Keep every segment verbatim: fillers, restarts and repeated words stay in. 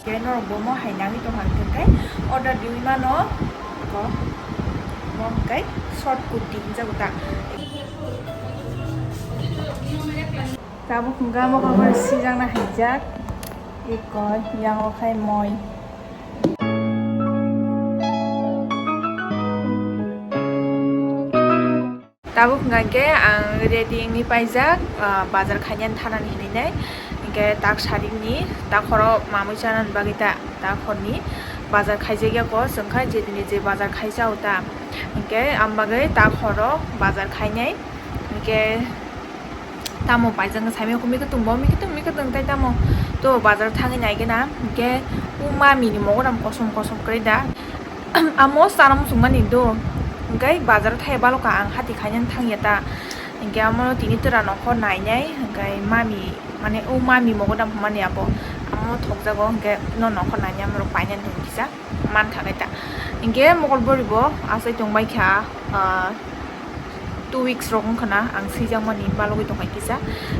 Khe norok bo mo hai nangwi tongkha hwnkhe order riwi mano. Ko mo hwnkhe short kurti hinjago ta. Tabuk hwnkha mo khe sijakna haijak. Eko yang o khai moi. Tabuk hwnkha khe ang ready wngwi paijak, ah, bazar khainani thanani hinwi nai. Hinkhe tak saringni tak khoro mamwi chanani bagwi ta, tak khorni bazar khaijakya kho, chwng kha je dini je bazar khaijao ta. Hinkhe ang bagwi tak khoro bazar khainai. Hinkhe tamo paijak saimanya khe mikhutung bo, mikhutung, mikhutung tei tamo to bazar thangwi naigena. Hinkhe o mamini mogodam kosom kosom kwrwi da. Amo chana muchungmani do, hinkhe bazar thai baloka ang hati khainani thangya ta, hinkhe amo tini tora nokho nainai, hinkhe mami, mane o mami mogodam hwnmani abo, amo thokjago, hinkhe no nokho nainai, amorok painani hwn kisa mankha khe ta, hinkhe mokol boribo asai tongbai kha, ah, two weeks rok wngkha na ang swijakmani balogwi tongkha kisa,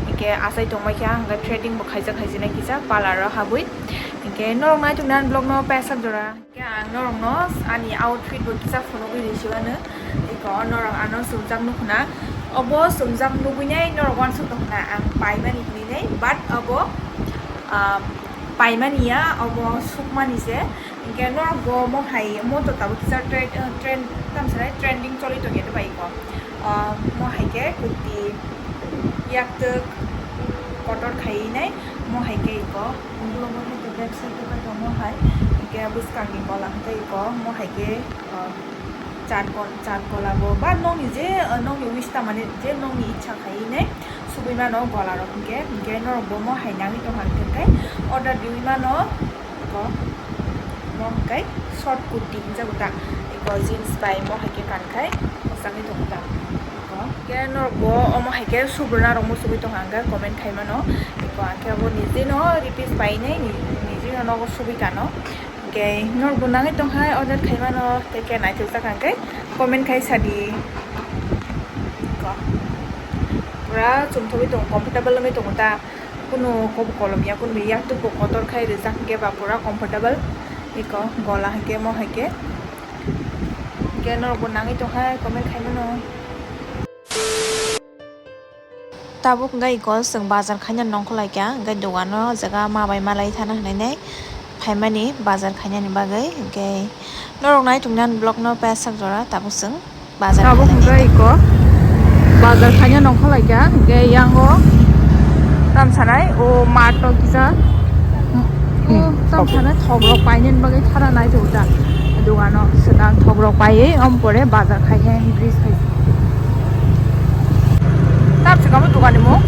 hinkhe asai tongbai kha, hinkhe threading bo khaijak khaijinai kisa parlour o habwi, hinkhe norok naituknai ani vlog no paisak jora. Khe ang norokno ani outfit bo kisa phunugwi rwsiwano. Eko norok ano chumjak nukhuna. Obo chumjak nugwinai norok uansuk tongkhna ang paimani hinwi nai, but obo, ah, paimani ya, obo sukmani se. Hinkhe norok bo mo hai moto tabuk kisa trend, eh, trend, tamsa nai trending choli tongya de bai ko. Ah, mo hai khe kurti yaktwk kotor khaiwi nai, mo hai khe eko, ulo bo hai khe back side o khe tongo hai, hinkhe bwskangni gola hwnkhe eko, mo hai khe, ah, char kol-, char kola bo, ba nokni je, ah, nokni wish ta mane je nokni icha khaiwi nai subui mano gola rok hinkhe, hinkhe norok bo mo hai nangwi tongkha hinkhe order riwi mano. Eko mo hwnkhe short kurti hinjago ta. Eko jeans bai mo hai khe kankhai mwchangwi tongo ta. Eko khe norok bo omo hai khe subruna rok muchugwi tongkha hwnkhe comment khai mano. Eko ang khe abo nijino repeat painai ni-, nijino nogo subui kano. Hinkhe norok bo nangwi tongkha order khai mano tei khe naithokjak hwnkhe comment khai sadi. Eko pura chumthogwi tongo, comfortable wngwi tongo ta. Kunu kobo kolom ya, kunu yaktwk bo kotor khai rijak hinkhe ba pura comfortable. Eko gola hinkhe mo hinkhe. Hinkhe norok bo nangwi tongkha comment khai mano. Tabuk hinkhe eko chwng bazar khaina nongkhor laikha, hinkhe dogano o jaga ma bai malai thana hinwi nai phaimani bazar khainani bagwi. Hinkhe norok naituknai vlog no paisak jora tabuk chwng. Bazar tabuk khaina hwnkhe eko bazar khaina nongkhor laikha, hinkhe yango tamsanai o mart o kisa, o tamsanai thok rok painani bagwi thara nai tongo ta dogano, swkang thok rok paiwi omo pore bazar khaina bridge khai. Tamswkang bo dogan ni mung?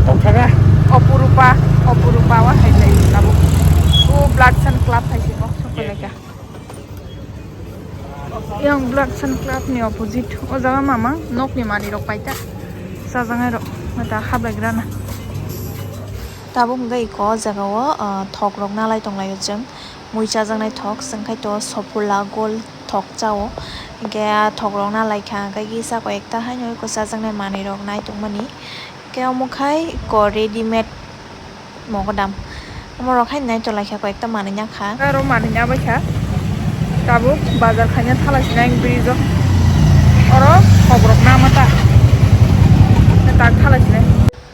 Tongthara. Opurupa, Opurupa wa hai jai tabuk. O Blood Sun Club hai se bo sokoi laikha. Yang Blood Sun Club ni opposite o jaga mama nokni manwi rok paita chajaknai rok mata hablaigrana. Tabuk hwnkhe eko o jaga o, ah, thok rok nalai tonglaio chwng, mui chajaknai thok chwng khai to sophola gol thok chao, hinkhe ah thok rok nalaikha hinkhe kisa koi ekta haino eko chajaknai manwi rok naitongmani, hinkhe omo khai eko readymade. Mogodam. Omo rok hai nai tolai kha, koi ekta manwi ya kha. Aro manwi ya bai kha. Tabuk bazar khaina thala sinai bridge o. Oro kok rok nama ta. Tak thala sinai.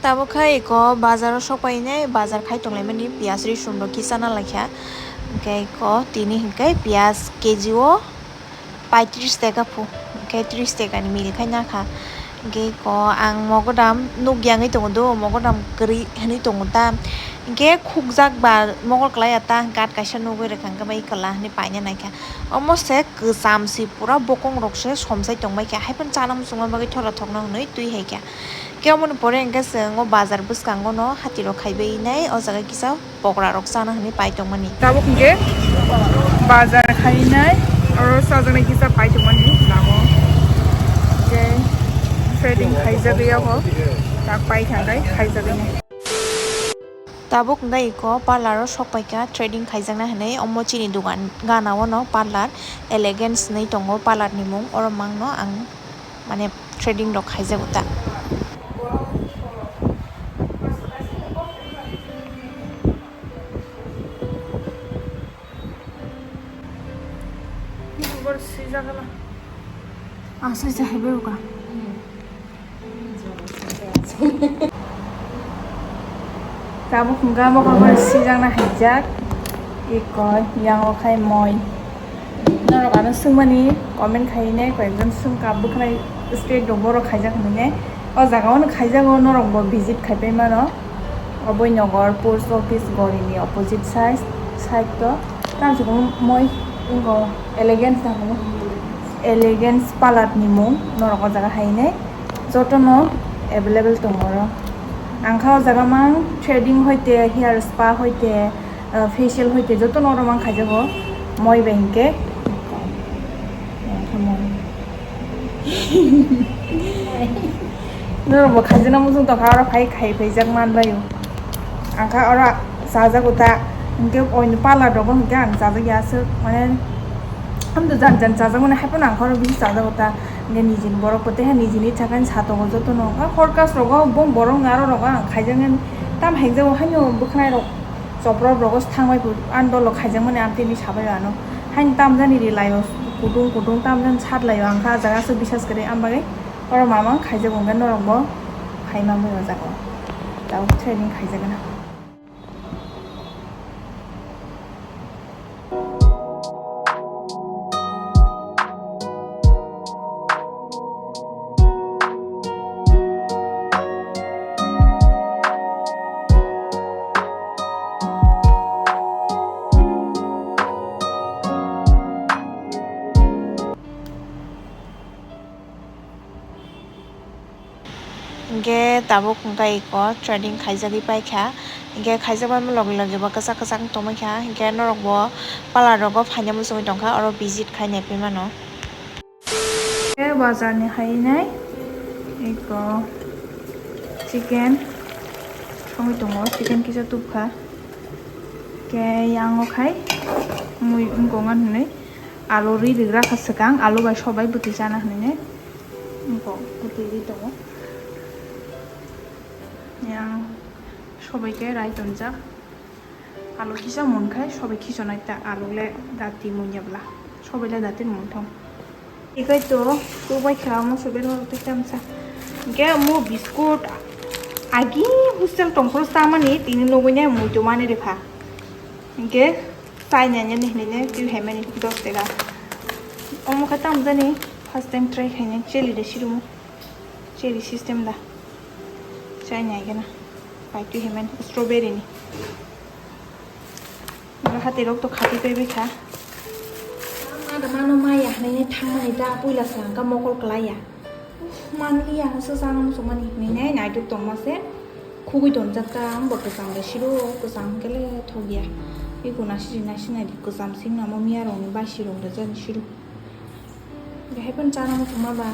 Tabuk khai eko bazar o sok pai nai, bazar khai tonglai mani piyaj risum rok kisa na lai kha. Hinkhe eko tini hinkhe piyaj K G o paitris teka phu, hinkhe tris teka ni mil khai na kha. Hinkhe eko ang mogodam nukya wngwi tongo do, mogodam kwrwi hinwi tongo ta. Hinkhe khukjak ba mokol kwlai ya ta, gat kaisa nugwi rwkha hinkhe bai kwla hinwi paina naikha. Omo se kwcham se pura bokong rok se somsai tongbai kha, haiphano chana muchungma bagwi thora thokno hinwi twi hai kha. Khe omoni pore hinkhe chwng o bazar bwskango no hati rok khaibai nai o jaga kisa. Pokra rok chana hinwi pai tongmani. Tabuk hinkhe bazar khainai, oro chajaknai kisa pai tongmani lama o. Hinkhe trading khaijagwi yago, tak pai thangkhai khaijagwi nai. Tabuk hinkhe eko parlour o sok paikha trading khaijakna hinwi, omo chini dogan gana o no parlour Elegance hinwi tongo parlour ni mung, oro mangno ang mane trading rok khaijago ta. Sui se haibai uka. Tabuk hwnka mokol bai sijakna haijak. Iko yang o khai moi. Norok ano swngmani comment khai ne, koyekjon swngkha bwkhwnai state rok borok khaijak hinwi ne. O jaga o no khaijago, norok bo visit khai pai mano. Oboi Nagar post office gori ni opposite side, side to. Tamo se moi wngkha Elegance tamo. Elegance parlor ni mung, norok o jaga hai ne. Joto no available tongo oro. Ang kha o jaga mang threading hoite, hair spa hoite, ah, facial hoite joto no oro mang khaijago. Moi bai hinkhe. Norok bo khaijana muchung tongkha, oro phai khai phaijak manbaio. Ang kha oro chajago ta, hinkhe oini parlor rogo hinkhe ang chajakya aswk, mane, hamto jan jan chajakmani haiphano ang kha oro bisi chajago ta. Hinkhe nijini borok bo teha nijini sakani satogo jotono, ang kha forecast rogo bong borok aro rogo ang khaijaknani tam hengjago haino bwkhwnai rok. Chopra rok rogo thangbai bo ani dolo khaijakmani ang tini sabai ano. Haino tamjani ri laio, kutung kutung tamjani sat laio, ang kha ah jaga aswk bisas kwrwi, ang bagwi oro mamang khaijak hwnkhe norok bo khai manbai o jaga o. Tabuk threading khaijak gana. Hinkhe tabuk hwnkha iko trading khaijagwi paikha, hinkhe khaijak bai logi logi bo kwchak kwchak wng tongmani kha, hinkhe norok bo parlour rogo phaina muchungwi tongkha, oro visit khai naiphai mano. Khe bazar ni hai nai eko chicken songwi tongo, chicken kisa tubkha. Khe yang o khai mui wngkong ani hinwi alu ri rigra kha swkang, alu bai sobai bwtwi chana hinwi ne wngkong bwtwi ri tongo. Yang sobai khe rai tonjak. Alu kisa mun khai sobai khisonai ta, alu le dati munya bla, sobai le dati mun thong. Ikai to kubai kha mo sobai no te kamsa. Ge mo biscuit agi hostel tongphuru samani tini nugui ne mui to mani repha. Ge sai nya nya ni ne tu hemani dos tega. Omo kha tam jani first time try khai ne cheli de sirumu. Cherry system da. Chai nai gana. Pai tu hemen strawberry ni. Oro hati rok to khati pai bai kha. Ada mano maya hinwi thangmani da puila sa ka mokol klai ya. Uff, manliya hwswk chana muchungmani hinwi nai naituk tongma se. Khugui tonjak ta ang bo kwchang da siro kwchang kele thok ya. Iko nasi nasi nai kwcham sing namo miya rok ni bai siro da jani siro. Bahai phano chana muchungma ba,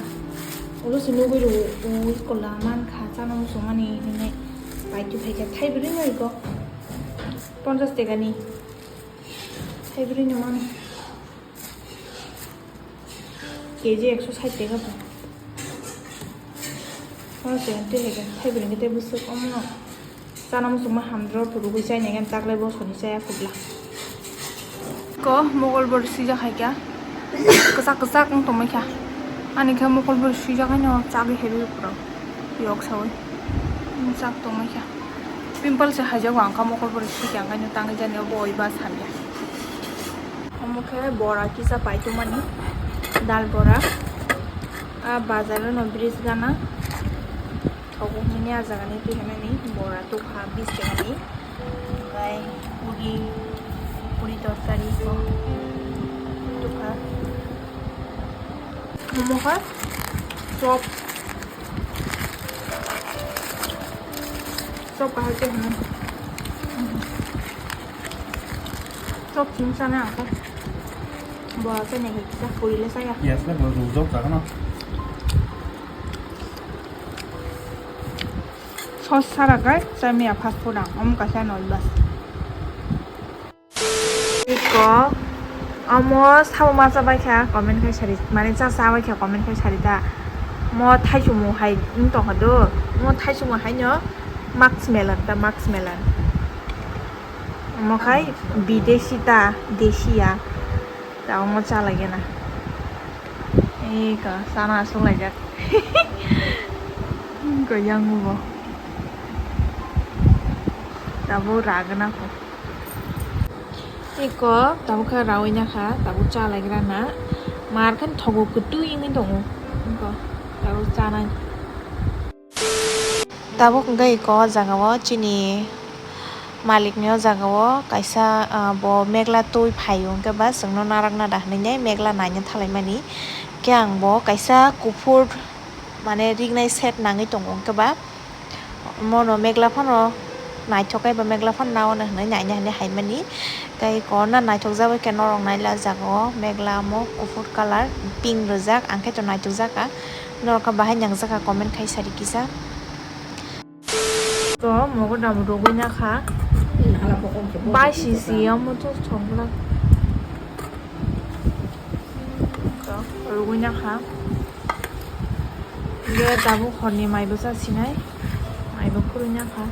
ulo se nugui rwo, ui kola mankha, chana muchungmani hinwi pai twi phaikha, thaibrwi no iko ponchash tekani, thaibrwi no mano, K G ekso sait teka bo. Oro se twi hai khe thaibrwi hwnkhe tei bwswk omono chana muchungma hamjwk phuru rwgwi chainai khe taklai bosoni chaya khukla. Ko mokol bor swijak hai kha kwchak kwchak wng tongmai kha ani khe mokol bor swijak haino chagwi hebi phuru yok sawi chak tongmai kha. Pimple se haijago ang kha mokol bor swijak haino tangwi jani obo oi ba samya. Omo khe bora kisa paitwmani, dal bora. A bazar no bridge gana. Thogo hinwi a jaga ni twi hinani bora tukha bis taka ni. Omokhai puri, puri torkari ko tukha. Omo kha chop. Chop kahar khe hwnwi. Chop chini chana ang khe. Bo khe nai kisa puri le saya. Yes, le bo rujak jaga no. Sos sara kai chamiya fast food ang. Om kaisa noi bas. Iko, omo sabo ma chabai kha, comment khai sari, mane cha chabai kha, comment khai sari ta. Mo thaichung hai wng tongkha do, mo thaichung hai no musk melon ta, musk melon. Omo khai bidesi ta, desi ya. Ta omo cha lagi na. Eka, sana aswk laijak. Ko yang bo. Tabuk ragna ko. Eko, tabuk khe rawi na kha, tabuk cha laigra na. Mar khan thogo kwtwi wngwi tongo. Eko, tabuk chanai. Tabuk hwnkhe eko o jaga o chini malik ni o jaga o kaisa, ah, bo megla twi phaio hwnkhe ba chwngno narak nada hinwi megla naina thalaimani. Khe ang bo kaisa kuphur mane ringnai set nangwi tongo hwnkhe ba mono megla phano naithok khe ba megla phano nao hinwi naina hinwi haimani. Tei eko no naithok jak bai khe norok naila o jaga o megla omo kuphur colour pink rijak ang khe to naithok jak kha. Norok khe bahai nangjakha comment khai sari kisa. To mogodam rugwi na kha. Bai sisi omo to thok bwlak. To rugwi na kha. Ge tabuk horni maibo cha sinai. Maibo khurwi na kha.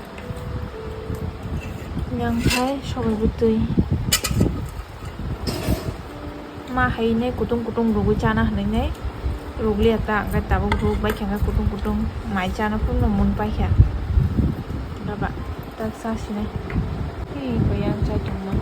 Yang khai sobai bwtwi. Ma hai ne kutung kutung rugwi chana hinwi ne rugliya ta, hwnkhe tabuk ruk bai khe hwnkhe kutung kutung mai chana phuru no mun paikha. Baba, tak cha sinai. Hi, koi yang chai tongma.